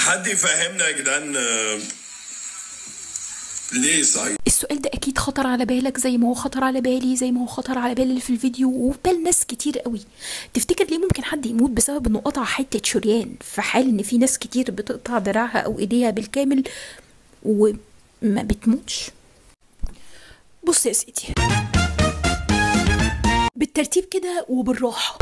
حد يفهمنا يا جدعان ليه صحيح؟ السؤال ده اكيد خطر على بالك زي ما هو خطر على بالي، زي ما هو خطر على بال اللي في الفيديو وبال ناس كتير قوي. تفتكر ليه ممكن حد يموت بسبب انه قطع حتة شريان، في حال ان في ناس كتير بتقطع دراعها او ايديها بالكامل وما بتموتش؟ بص يا سيدي، بالترتيب كده وبالراحه.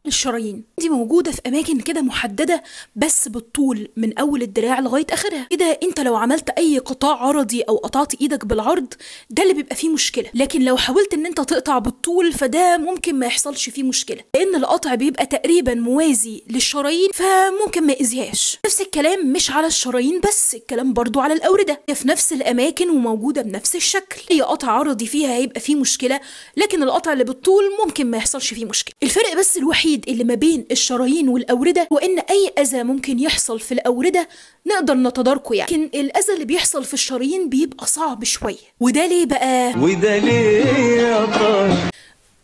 الشرايين دي موجودة في اماكن كده محددة بس بالطول من اول الدراع لغاية اخرها كده. انت لو عملت اي قطاع عرضي او قطعت ايدك بالعرض ده اللي بيبقى فيه مشكلة، لكن لو حاولت ان انت تقطع بالطول فده ممكن ما يحصلش فيه مشكلة، لان القطع بيبقى تقريبا موازي للشرايين فممكن ما يأذيهاش. نفس الكلام مش على الشرايين بس، الكلام برضو على الاورده، في نفس الاماكن وموجودة بنفس الشكل. اي قطع عرضي فيها هيبقى فيه مشكلة، لكن القطع اللي بالطول ممكن ما يحصلش فيه مشكلة. الفرق بس الوحيد اللي ما بين الشرايين والاورده هو ان اي اذى ممكن يحصل في الاورده نقدر نتداركه يعني، لكن الاذى اللي بيحصل في الشرايين بيبقى صعب شوية. وده ليه بقى؟ وده ليه يا طارق؟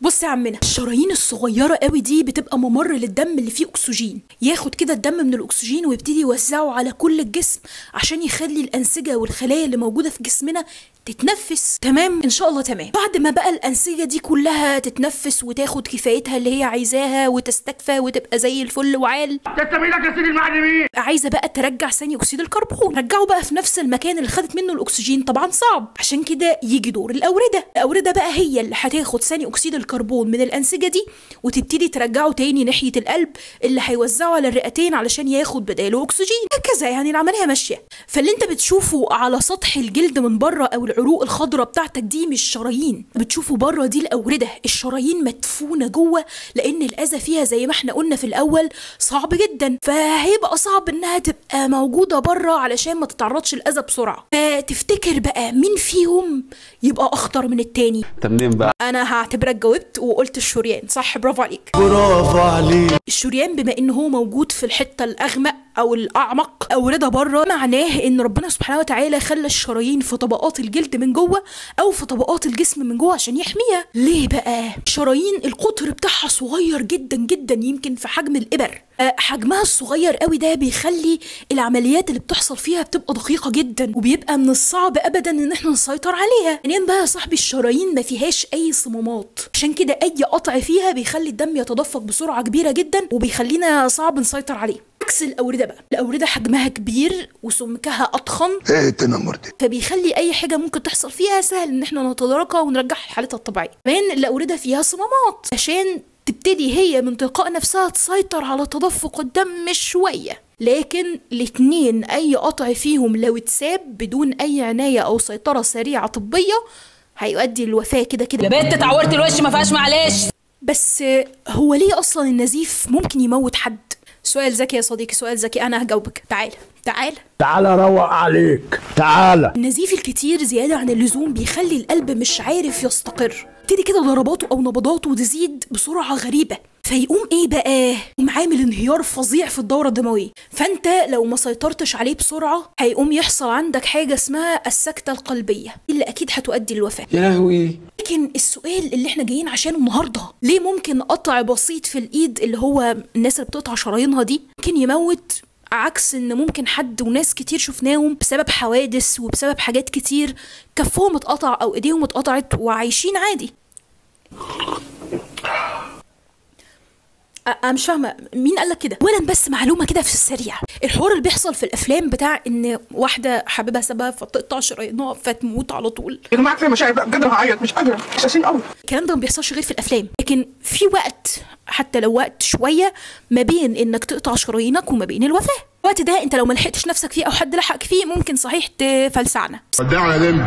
بص يا عمنا، الشرايين الصغيرة قوي دي بتبقى ممر للدم اللي فيه اكسجين، ياخد كده الدم من الاكسجين ويبتدي يوزعه على كل الجسم عشان يخلي الانسجة والخلايا اللي موجودة في جسمنا تتنفس. تمام ان شاء الله. تمام. بعد ما بقى الانسجة دي كلها تتنفس وتاخد كفايتها اللي هي عايزاها وتستكفى وتبقى زي الفل وعال، تسلم ايدك يا سيدي المعلمين، عايزه بقى ترجع ثاني اكسيد الكربون، رجعه بقى في نفس المكان اللي خدت منه الاكسجين، طبعا صعب. عشان كده يجي دور الاورده. الاورده بقى هي اللي هتاخد ثاني اكسيد الكربون من الانسجة دي وتبتدي ترجعه تاني ناحية القلب اللي هيوزعه على الرئتين علشان ياخد بداله اكسجين. هكذا يعني العملية ماشية. فاللي انت بتشوفه على سطح الجلد من بره او العروق الخضراء بتاعتك دي مش شرايين، بتشوفه بره دي الاورده. الشرايين مدفونة جوه لان الاذى فيها زي ما احنا قلنا في الاول صعب جدا، فهيبقى صعب انها تبقى موجودة بره علشان ما تتعرضش الاذى بسرعة. فتفتكر بقى مين فيهم يبقى اخطر من التاني؟ تمام بقى، انا هعتبرك جاوبت وقلت الشريان صح. برافو عليك، برافو عليك. الشريان بما ان هو موجود في الحتة الاغمق او الاعمق اورده بره، معناه ان ربنا سبحانه وتعالى خلى الشرايين في طبقات الجلد من جوه او في طبقات الجسم من جوه عشان يحميها. ليه بقى؟ الشرايين القطر بتاعها صغير جدا جدا، يمكن في حجم الابر. حجمها الصغير قوي ده بيخلي العمليات اللي بتحصل فيها بتبقى دقيقة جدا، وبيبقى من الصعب ابدا ان احنا نسيطر عليها. يعني بقى يا صاحبي الشرايين ما فيهاش اي صمامات، عشان كده اي قطع فيها بيخلي الدم يتدفق بسرعة كبيرة جدا وبيخلينا صعب نسيطر عليه. عكس الاورده بقى، الاورده حجمها كبير وسمكها اضخم، ايه التنمر ده، فبيخلي اي حاجة ممكن تحصل فيها سهل ان احنا نتداركها ونرجعها لحالتها الطبيعية. كمان الاورده فيها صمامات عشان تبتدي هي من تلقاء نفسها تسيطر على تدفق الدم شوية. لكن الاتنين اي قطع فيهم لو اتساب بدون اي عناية او سيطرة سريعة طبية هيؤدي للوفاه كده كده. يا بنت اتعورت الوش ما فيهاش معلش. بس هو ليه اصلا النزيف ممكن يموت حد؟ سؤال ذكي يا صديقي، سؤال ذكي، انا هجاوبك. تعالى تعالى تعالى، روق عليك، تعالى. النزيف الكتير زيادة عن اللزوم بيخلي القلب مش عارف يستقر، يبتدي كده ضرباته او نبضاته تزيد بسرعة غريبة، فيقوم ايه بقى؟ يقوم عامل انهيار فظيع في الدورة الدموية. فانت لو ما سيطرتش عليه بسرعة هيقوم يحصل عندك حاجة اسمها السكتة القلبية اللي اكيد هتؤدي للوفاه. يا لهوي. لكن السؤال اللي احنا جايين عشانه النهارده، ليه ممكن قطع بسيط في الايد اللي هو الناس اللي بتقطع شرايينها دي ممكن يموت، عكس ان ممكن حد وناس كتير شفناهم بسبب حوادث وبسبب حاجات كتير كفهم اتقطع او ايديهم اتقطعت وعايشين عادي؟ انا مش فاهمه مين قال لك كده. اولا بس معلومة كده في السريع، الحوار اللي بيحصل في الافلام بتاع ان واحدة حبيبها سابها فتقطع شرايينها فتموت على طول، يا جماعة كفاية مشاعر بقى بجد، انا هعيط مش قادرة، حساسين قوي. الكلام ده ما بيحصلش غير في الافلام، لكن في وقت حتى لو وقت شوية ما بين انك تقطع شرايينك وما بين الوفاة، الوقت ده انت لو ما لحقتش نفسك فيه او حد لحقك فيه ممكن صحيح تفلسعنا. ودعنا يا لمبي،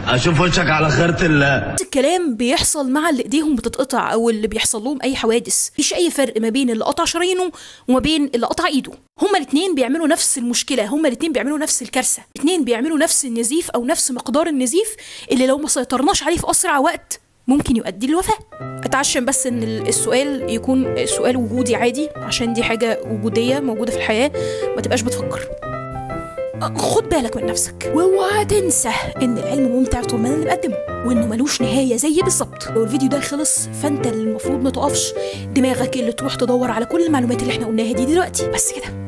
اشوف وشك على خيرة الله. نفس الكلام بيحصل مع اللي ايديهم بتتقطع او اللي بيحصل لهم اي حوادث، مفيش اي فرق ما بين اللي قطع شرايينه وما بين اللي قطع ايده، هما الاثنين بيعملوا نفس المشكلة، هما الاثنين بيعملوا نفس الكارثة، الاثنين بيعملوا نفس النزيف او نفس مقدار النزيف اللي لو ما سيطرناش عليه في اسرع وقت ممكن يؤدي للوفاه. اتعشم بس ان السؤال يكون سؤال وجودي عادي، عشان دي حاجة وجودية موجودة في الحياة، ما تبقاش بتفكر. خد بالك من نفسك، واوعى تنسى ان العلم ممتع طول ما انا اللي بقدمه، وانه ملوش نهاية زي بالظبط. لو الفيديو ده خلص فانت اللي المفروض ما تقفش، دماغك اللي تروح تدور على كل المعلومات اللي احنا قلناها دي دلوقتي. بس كده.